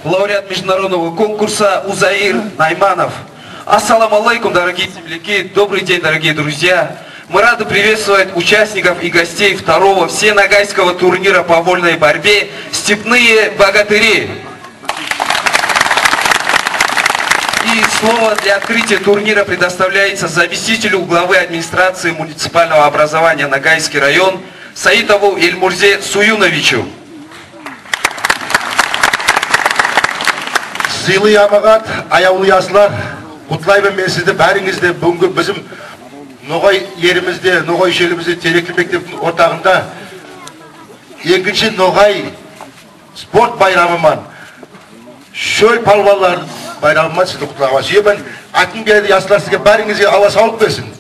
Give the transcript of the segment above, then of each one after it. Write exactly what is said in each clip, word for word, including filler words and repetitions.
Лауреат международного конкурса Узаир Найманов. Ассаламу алейкум, дорогие земляки, добрый день, дорогие друзья. Мы рады приветствовать участников и гостей второго всеногайского турнира по вольной борьбе «Степные богатыри». И слово для открытия турнира предоставляется заместителю главы администрации муниципального образования Ногайский район Саитову Эльмурзе Суюновичу. Сыйлы ямагат, аявлы яслар, кутлайман мен сизди баьринъизди буьгуьнги бизим ногай еримизде, ногай шелимизде Терекли-Мектебтинъ орталыгында экинши ногай спорт байрамы ман, шоьл палуанлар байрамы ман сизди кутламага суьемен. Айткым келеди, яслар, сизге, баьринъизге Алла савлык берсин.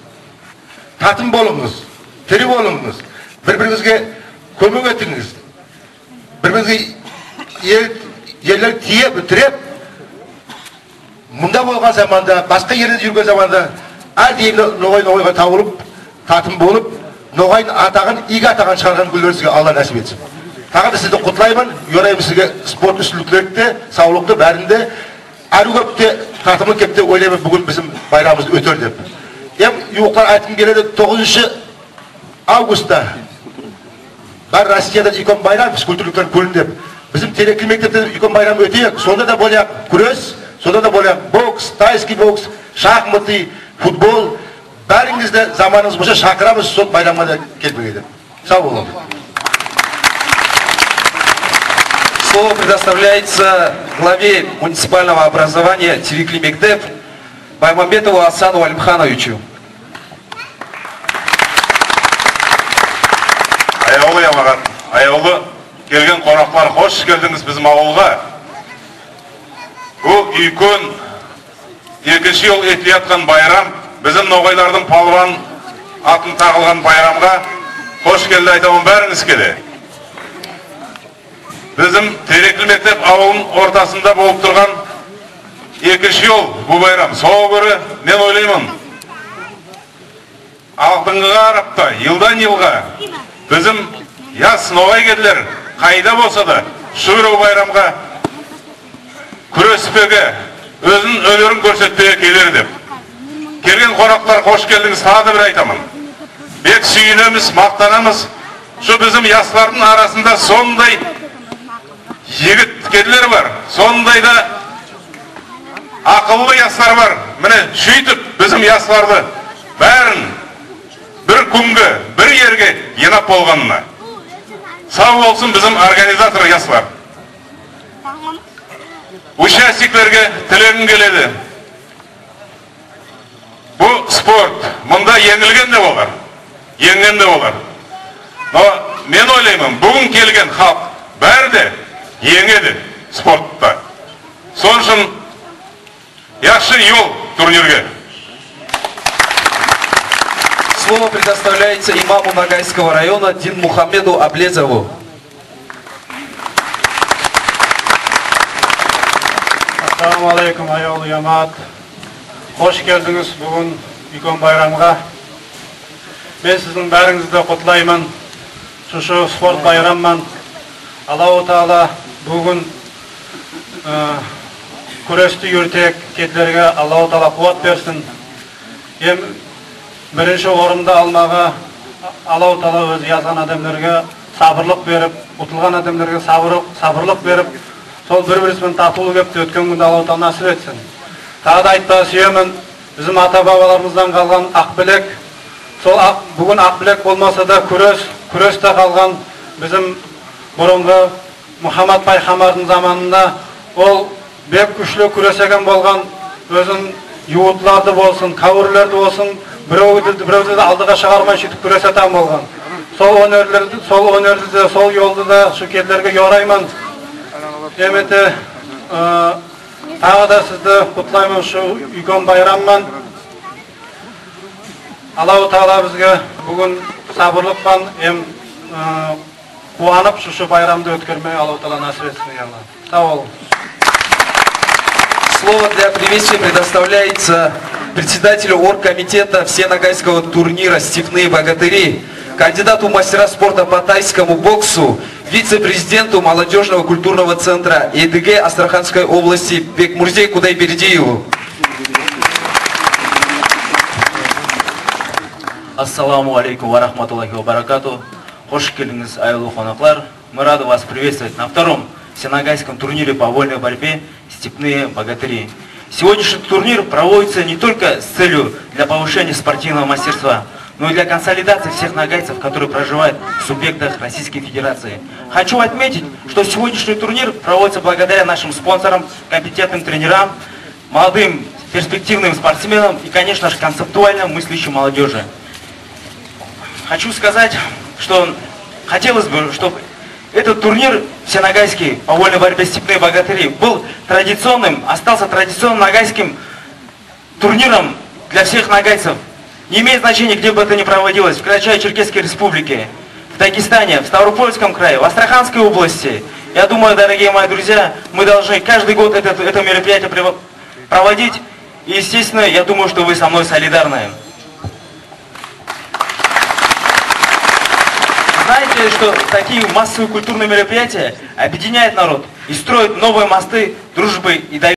Татым болынъыз. тири болынъыз, бир-биринъизге коьмек этинъиз. Бир-биринъизге эл, ерлер тиеп, тиреп, мунда болган заманда, баска ерлерде юрген заманда аьр дайым да ногай ногайга тавылып, татым болып, ногайдынъ атагын, ийги атагын шыгарган куьнлер сизге Алла насип этсин. Тагы да сизди кутлайман, йорайман сизге спорт уьстинликлерди, савлыкты, баьрин де. Аьруьв кепте, татымлы кепте ойлайман буьгуьн бизим байрамымыз оьтер деп. Эм ювыклар айткым келеди, тогызыншы августта бар Россияда уьйкен байрам, физкультурлыклар куьни деп. Бизим Терекли-Мектебте уьйкен байрам оьтеек. Сонда да болаяк куьрес, сонда да болаяк бокс, тайский бокс, шахматы, футбол. Баьринъизди заманынъыз болса шакырамыз сол байрамга да келмеге деп. Сав болынъ. Слово предоставляется главе муниципального образования Терекли-Мектеб Баймамбетову Асану Алимхановичу. Аявлы ямагат, аявлы келген конаклар, хош келдинъиз бизим авылга. Бу уьйкен экинши йыл этилеяткан байрам, бизим ногайлардынъ палван аты тагылган байрамга хош келди айтаман баьринъизге де. Бизим Терекли-Мектеб авылынынъ ортасында болып турган экинши йыл бу байрам. Сога коьре мен ойлайман, алдынгыга карап та, йылдан йылга бизим яс ногай келлер кайда болса да, шу бирев байрамга куьреспеге, оьзининъ оьнерин коьрсетпеге келер деп. Келген конаклар, хош келдинъиз, тагы да бир айтаман. Бек суьйинемиз, мактанамыз. Шу бизим яслардынъ арасында сондай йигит келлер бар, сондай да акыллы яслар бар. Мине, суьйтип бизим ясларды баьрин бир куьнге, бир ерге йыйнап болганына. Сав болсын бизим организатор яслар. Участниклерге тилегим келеди. Бу спорт, мунда енъилген де болар, енъген де болар. Но мен ойлайман, буьгуьн келген халк баьри де енъеди спортта. Сол уьшин яхшы йол турнирге. Слово предоставляется имаму Ногайского района Динмухамеду Аблезову. Ассаламу алейкум, аявлы ямагат. Хош келдинъиз буьгуьн уьйкен байрамга. Мен сиздинъ баьринъизди кутлайман шу спорт байрам ман. Аллаху Таала буьгуьн, э, куьрести юритеек кеслерге Аллаху Таала куват берсин. Эм биринши орынды алмага Аллаху Таала оьзи язган аьдемлерге сабырлык берип, утылган аьдемлерге сабыр, сабырлык берип, сол бир-бириси мен татывлы кепте оьткен куьнди Аллаху Таала насип этсин. Тагы да айтпага суьемен, бизим ата-бабаларымыздан калган акбилек, сол ак, буьгуьн акбилек болмаса да куьрес, куьресте калган бизим бурынгы Мухаммад пайхамбардынъ заманында ол бек куьшли куьресеген болган, оьзин ювытларды болсын, кавирлерди болсын, биревди, биревди де алдыга шыгармай суьйтип куьресетаган болган. Сол оьнерди, сол оьнерди де, сол йолды да шу кеслерге йорайман. Эм де, э, тагы да сизди кутлайман шу уьйкен байрам ман. Аллаху Таала бизге буьгуьн сабырлык пан эм, э, куванып шу, шу байрамды оьткермеге Аллаху Таала насип этсин, я Алла. Сав бол. Слово для приветствия предоставляется председателю оргкомитета Всеногайского турнира «Степные богатыри», кандидату в мастера спорта по тайскому боксу, вице-президенту молодёжного культурного центра Эдиге Астраханской области Бекмурзе Кудайбердиеву. Ассаламу алейкум ва рахматуллахи ва баракатух. Хош келдинъиз, аявлы конаклар. Мы рады вас приветствовать на втором всеногайском турнире по вольной борьбе «Степные богатыри». Сегодняшний турнир проводится не только с целью для повышения спортивного мастерства, но и для консолидации всех ногайцев, которые проживают в субъектах Российской Федерации. Хочу отметить, что сегодняшний турнир проводится благодаря нашим спонсорам, компетентным тренерам, молодым перспективным спортсменам и, конечно же, концептуально мыслящей молодёжи. Хочу сказать, что хотелось бы, чтобы этот турнир всеногайский по вольной борьбе «Степные богатыри» был традиционным, остался традиционным ногайским турниром для всех ногайцев. Не имеет значения, где бы это ни проводилось, в Карачаево-Черкесской Республике, в Дагестане, в Ставропольском крае, в Астраханской области. Я думаю, дорогие мои друзья, мы должны каждый год это, это мероприятие прево- проводить. И, естественно, я думаю, что вы со мной солидарны. Знаете, что такие массовые культурные мероприятия объединяют народ и строят новые мосты дружбы и доверия.